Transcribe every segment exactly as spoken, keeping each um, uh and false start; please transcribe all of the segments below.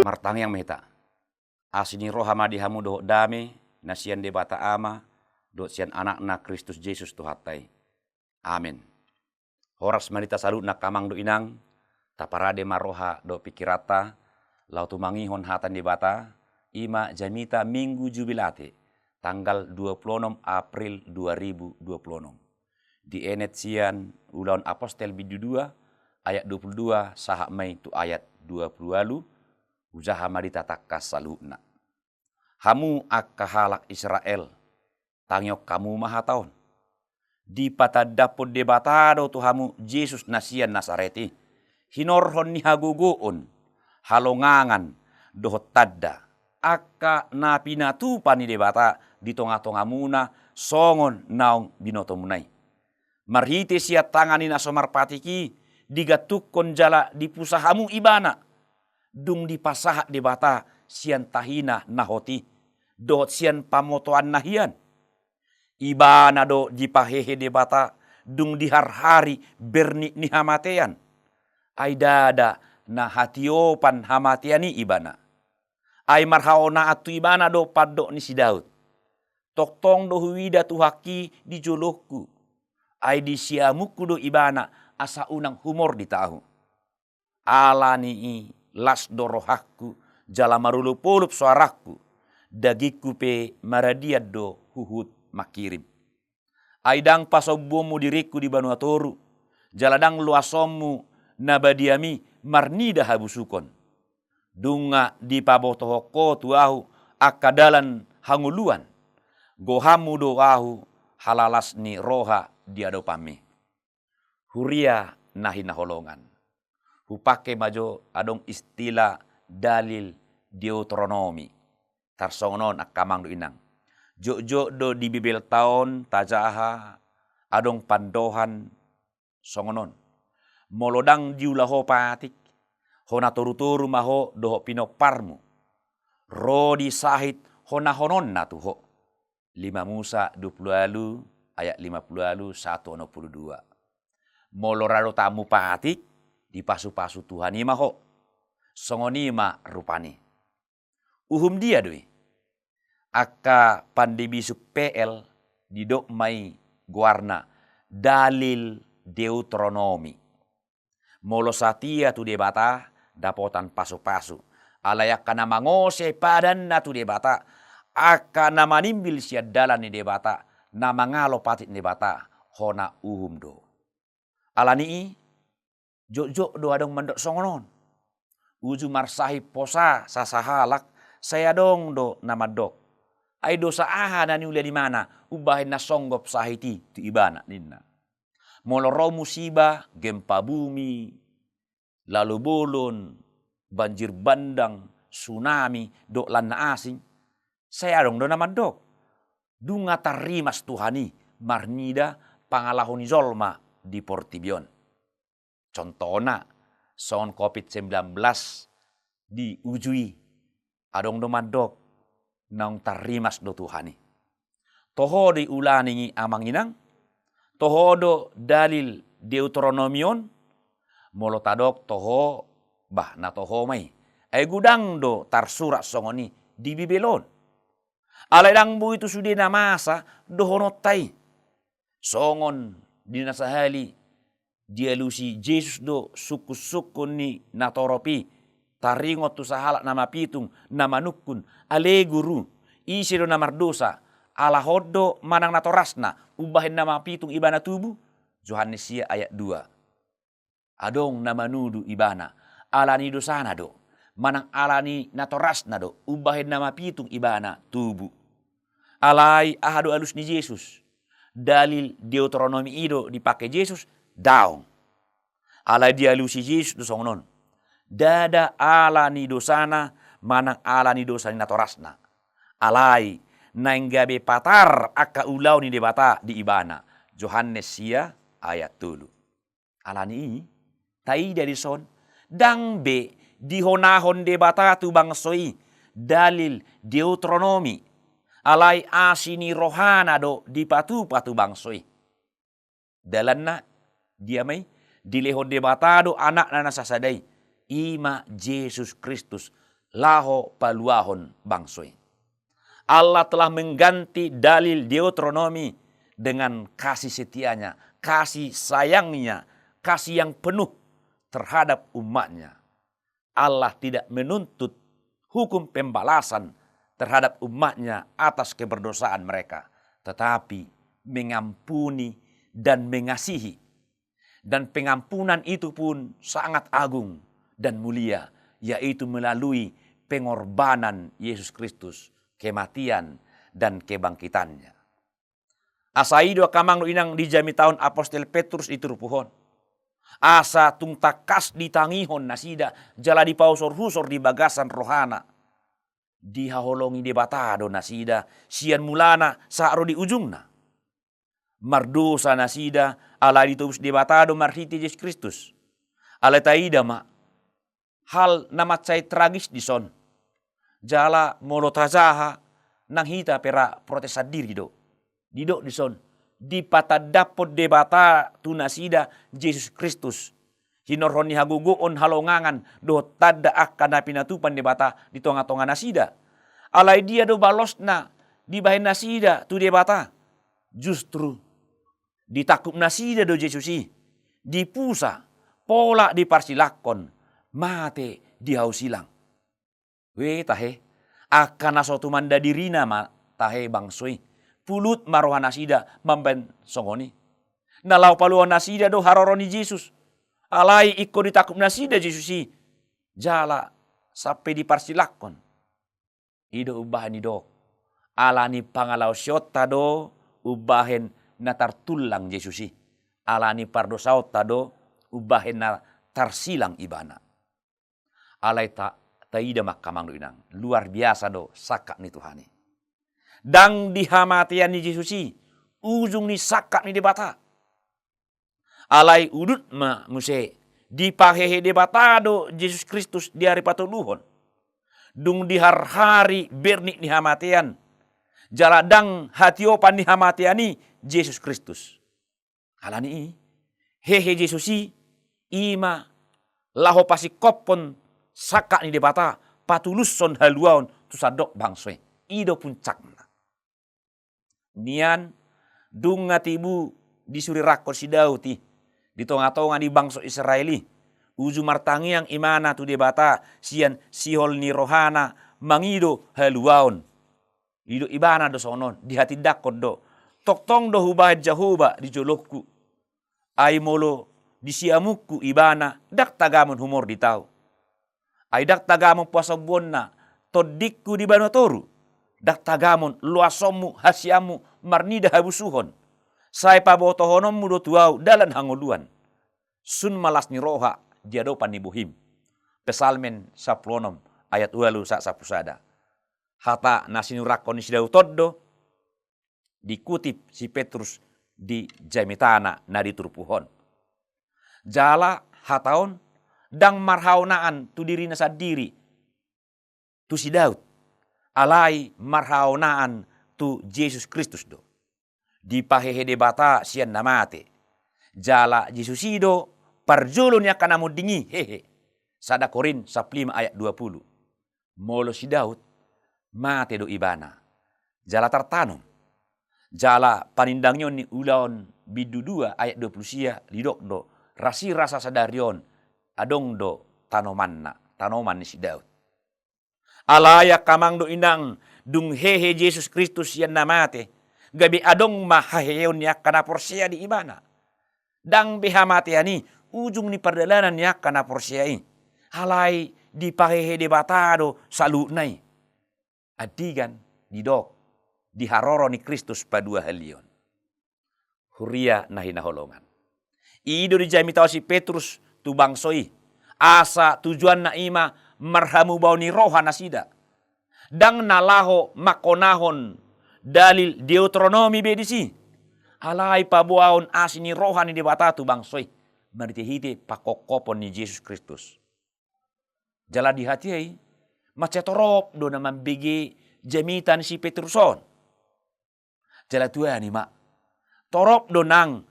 Martangiang ma hita. Asi ni roha ma di hamu dohot dame na sian Debata Ama dohot sian Anakna Kristus Jesus Tuhanta i. Amen. Horas ma di hita saluhutna angka amang dohot inang. Taparade ma roha dohot pingkiranta laho tumangihon hata ni Debata. I ma jamita Minggu Jubilate, tanggal dua puluh enam April dua ribu dua puluh enam. Dienet sian Ulaon Apostel bindu dua ayat dua puluh dua sahat ma i tu ayat dua puluh ualu. Hujaha ma di hita tangkas saluhutna. Hamu angka halak Israel, tangihon hamu ma hata on. Dipatandahon Debata do tu hamu Jesus na sian Nasaret i, hinorhon ni hagogoon, halongangan, dohot tanda, angka na pinatupa ni Debata di tongatongamuna songon naung binotomuna i. Marhite sian tangan ni na so marpatik i, digantungkon jala dipusa hamu ibana. Dung dipasahat Debata sian tahina na hot i, dohot sian pamotoanna hian. Ibana do dipahehe Debata dung diharhari bernit ni hamatean. Ai ndada na hatiopan hamatean i ibana. Ai marhaonaan tu ibana do pandok ni si Daud. Tongtong do huida Tuhanki di jolongku. Ai di siamunku do ibana asa unang humordit ahu. Ala ni i las do rohangku, jala marolopolop soarangku, dagingku pe maradian do huhut mangkirim. Ai ndang pasombuonmu diringku di banua toru, jala ndang loasonmu na badiami marnida habusukon. Nunga dipabotohon ho tu ahu angka dalan hangoluan, gohanmu do ahu halalas ni roha di adopanmi. Huria na hinaholongan. Hupake ma jo adong istilah dalil Deuteronomi. Tarsongon on angka amang dohot inang. Jotjot do di Bibelta on tajaha adong pandohan songon on. Molo ndang diula ho patik, hona torutoru ma ho dohot pinomparmu. Ro di sahit honahononna tu ho. Lima Musa dua puluh ualu ayat lima puluh ualu sahat tu onom puluh dua. Molo ra dotanmu patik, dipasupasu Tuhan i ma ho. Songon i ma rupani. Uhum dia do i? Angka pande bisuk P L didok ma i goarna dalil Deuteronomi. Molo satia tu Debata, dapotan pasupasu. Alai angka na mangose padanna tu Debata, angka na manimbil sian dalan ni Debata, na mangalo patik ni Debata, hona uhum do. Ala ni i, jotjot do adong mandok songon on. Uju marsahit posa sasahalak, sai adong do na mandok. Ai dosa aha na niula ni ibana, umbahen na songgop sahit i tu ibana ninna. Molo ro musiba, gempa bumi, lalu bolon, banjir bandang, tsunami, dohot lan na asing, sai adong do na mandok. Nunga tarrimas Tuhan i marnida pangalaho ni jolma di portibi on. Contohna, songon covid sembilan belas di uju i, adong do mandok naung tarrimas do Tuhan i. Toho do i ulaning i amang inang, toho do dalil Deuteronomi on, molo tadok toho, bah na toho ma i. Ai godang do tarsurat songon i di Bibel on. Alai ndang boi tu sude na masa dohononta i. Songon di na sahali dialusi Jesus do sungkunsungkun ni natorop i, taringot tu sahalak na mapitung na manungkun, ale Guru, ise do na mardosa, ala hon do manang natorasna, umbahen na mapitung ibana tubu? Johannes sia ayat dua. Adong na manudu ibana, ala ni dosana do, manang ala ni natorasna do, umbahen na mapitung ibana tubu. Alai aha do alus ni Jesus? Dalil Deuteronomi i do dipake Jesus? Daong. Alai dialusi Jesus do songon on. Ndada ala ni dosana, manang ala ni dosa ni natorasna. Alai, naeng gabe patar angka ulaon ni Debata di ibana. Johannes sia ayat tolu. Ala ni i, taida dison, ndang be dihonahon Debata tu bangso i, dalil Deuteronomi, alai asi ni rohana do dipatupa tu bangso i. Dalanna, dia ma i, dilehon Debata do Anakna na sasada i, i ma Jesus Kristus, laho paluahon bangso i. Allah telah mengganti dalil Deuteronomi dengan kasih setia-Nya, kasih sayang-Nya, kasih yang penuh terhadap umat-Nya. Allah tidak menuntut hukum pembalasan terhadap umat-Nya atas keberdosaan mereka, tetapi mengampuni dan mengasihi. Dan pengampunan itu pun sangat agung dan mulia, yaitu melalui pengorbanan Yesus Kristus, kematian dan kebangkitan-Nya. Asa i do angka amang dohot inang dijamitahon apostel Petrus di turpuk on. Asa tung tangkas ditangihon nasida jala dipausor-usor di bagasan rohana. Dihaholongi Debata do nasida sian mulana sahat ro di ujungna. Mardosa nasida, alai ditobus Debata do marhite Jesus Kristus. Alai taida ma, hal na mansai tragis dison. Jala molo tajaha, nang hita pe ra protes sandiri do. Didok dison, dipatandahon Debata tu nasida Jesus Kristus, hinorhon ni hagogoon, halongangan dohot tanda angka na pinatupa ni Debata di tonga-tonga nasida. Alai dia do balosna dibahen nasida tu Debata? Justru ditangkup nasida do Jesus i, dipusa, pola diparsilangkon, mate di hau silang. Weh, tahe, angka na so tumanda dirina ma tahe bangso i. Pulut ma roha nasida mambahen songon i. Na laho paluahon nasida do haroro ni Jesus. Alai ingkon ditangkup nasida Jesus i, jala sampe diparsilangkon. I do umbahen didok, ala ni pangalaosionta do umbahen na tartullang Jesus i. Ala ni pardosaonta do umbahen na tarsilang Ibana. Alai ta, taida ma angka amang dohot inang, luar biasa do sangkap ni Tuhan i. Ndang di hamatean ni Jesus i ujung ni sangkap ni Debata. Alai udut ma muse, dipahehe Debata do Jesus Kristus di ari patoluhon. Dung diharhari bernik ni hamatean, jala ndang hatiopan ni hamatean i Jesus Kristus. Ala ni i, hehe Jesus i, i ma laho pasingkophon sangkap ni Debata, patulushon haluaon tu sandok bangso i. I do puncakna. Nian, dung nga tibu disurirangkon si Daud i di tonga-tonga ni bangso Israel i, uju martangiang ibana tu Debata sian sihol ni rohana mangido haluaon. Didok ibana do songon on, dihatindangkon do, tongtong do hubahen Jahowa di jolongku. Ai molo di siamunku ibana, ndang tagamon humordit ahu. Ai ndang tagamon puasonbuonna tondingku di banua toru. Ndang tagamon loasonmu hasianmu marnida habusuhon. Sai pabotohononmu do tu ahu dalan hangoluan. Sun ma las ni roha di adopan ni bohim. Psalmen sampulu onom ayat ualu sahat sampulu sada. Hata na sinurangkon ni si Daud on do dikutip si Petrus di jamitana na di turpuk on. Jala hata on ndang marhaonaan tu dirina sandiri, tu si Daud, alai marhaonaan tu Jesus Kristus do. Dipahehe Debata sian na mate. Jala Jesus i do parjolo ni angka na monding i, hehe. Sada Korint sampulu lima ayat dua pulu. Molo si Daud, mate do ibana, jala tartanom. Jala panindangion ni Ulaon bindu dua ayat dua pulu sia didok do, rasirasa sadari on adong do tanomanna, tanoman ni si Daud. Alai angka amang dohot inang, dung hehe Jesus Kristus sian na mate, gabe adong ma haheheon ni angka na porsea di ibana. Ndang be hamatean i ujung ni pardalanan ni angka na porsea i. Alai dipahehe Debata do saluhutna i. Andigan didok, di haroro ni Kristus paduahalion. Huria na hinaholongan. I do dijamitahon si Petrus tu bangso i, asa tujuanna i ma marhamubaon ni roha nasida. Ndang na laho mangkonahon dalil Deuteronomi be disi. Alai paboahon asi ni roha ni Debata tu bangso i marhitehite pangkophopon ni Jesus Kristus. Jala di hatiha i, mansai torop do na mambege jamita ni si Petrus on. Jala tuani ma, torop do nang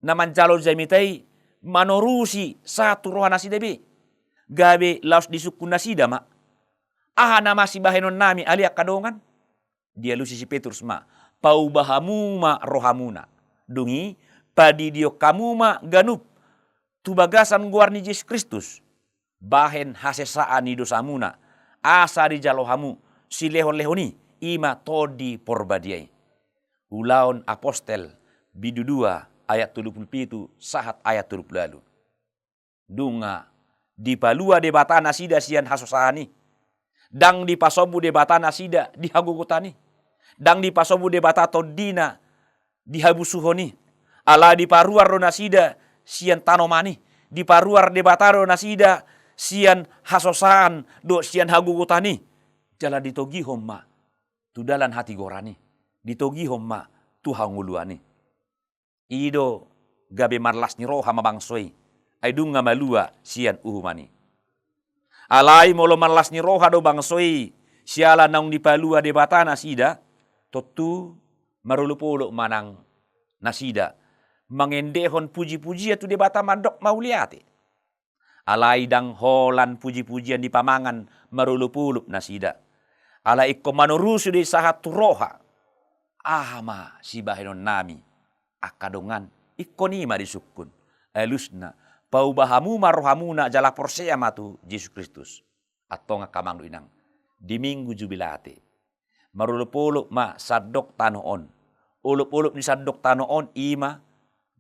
na manjalo jamita i manorusi sahat tu roha nasida be. Gabe laos disungkun nasida ma. Aha nama sibahenonnami ale angka dongan? Dialusi si Petrus ma, pauba hamu ma rohamuna. Dung i, padidihon hamu ma ganup tu bagasan goar ni Jesus Kristus, bahen hasesaan ni dosamuna, asa dijalo hamu silehonlehon i, i ma Tondi Porbadia i. Ulaon Apostel, bindu dua, ayat tolu pulu pitu sahat ayat tolu pulu ualu. Nunga dipalua Debata nasida sian hasosahan i. Ndang dipasombu Debata nasida di hagogotan i. Ndang dipasombu Debata TondiNa di habusuhon i. Alai diparuar do nasida sian tanoman i. Diparuar Debata do nasida sian hasosahan dohot sian hagogotan i. Jala ditogihon ma tu dalan hatigoran i. Ditogihon ma tu hangoluan i. I do gabe marlas ni roha ma bangso i, ai nunga malua sian uhuman i. Alai molo marlas ni roha do bangso i siala naung dipalua Debata nasida, tontu marolopolop ma nang nasida mangendehon pujipujian tu Debata mandok mauliate. Alai ndang holan pujipujian dipamangan marolopolop nasida. Alai ingkon manorusi do i sahat tu roha. Aha ma sibahenonnami, angka dongan? Ingkon i ma disungkun. Alusna, pauba hamu ma rohamuna jala porsea ma tu Jesus Kristus. Antong angka amang dohot inang, di Minggu Jubilate, marolopolop ma sandok tano on. Olopolop ni sandok tano on i ma,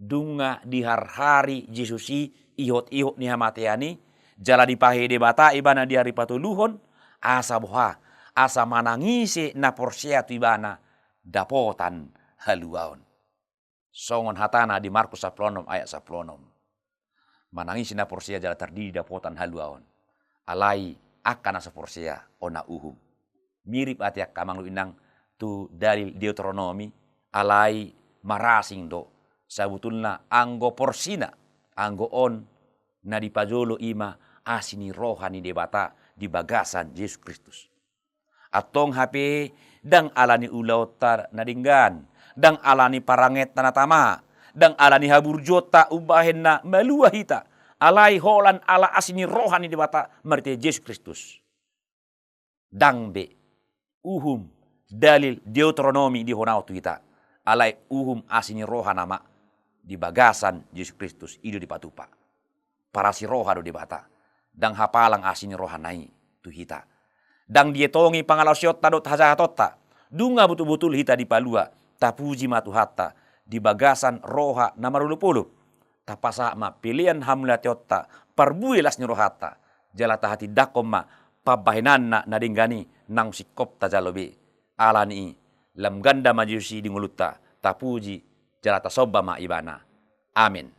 nunga diharhari Jesus i ihotihot ni hamatean i, jala dipahehe Debata ibana di ari patoluhon, asa boha, asa manang ise na porsea tu ibana dapotan haluaon. Songon hatana di Markus sampulu onom ayat sampulu onom. Manang ise na porsea jala tardidi dapotan haluaon. Alai angka na so porsea, on na uhum. Mirip ate angka amang dohot inang tu dalil Deuteronomi, alai marasing do. Sabutulna anggo porsina, anggo on na dipajolo i ma asi ni roha ni Debata di bagasan Jesus Kristus. Antong hape, ndang ala ni ulaonta na denggan, ndang ala ni parangeanta na tama, ndang ala ni haburjuonta umbahen na malua hita, alai holan ala asi ni roha ni Debata marhite Jesus Kristus. Ndang be uhum dalil Deuteronomi dihahonon tu hita, alai uhum asi ni roha nama di bagasan Jesus Kristus i do dipatupa. Parasi roha do Debata, ndang hapalang asi ni rohana i tu hita. Ndang dietongi pangalaosionta dohot hajahatonta, nunga butulbutul hita dipalua, tapuji ma Tuhanta di bagasan roha na marolopolop. Tapasahat ma pelean hamuliateonta, parbue las ni rohanta, jala tahatindangkon ma pambahenanna na denggan i naung singkop tajalo be. Ala ni i, lam ganda ma Jesus i di ngolunta, tapuji jala tasomba ma Ibana. Amen.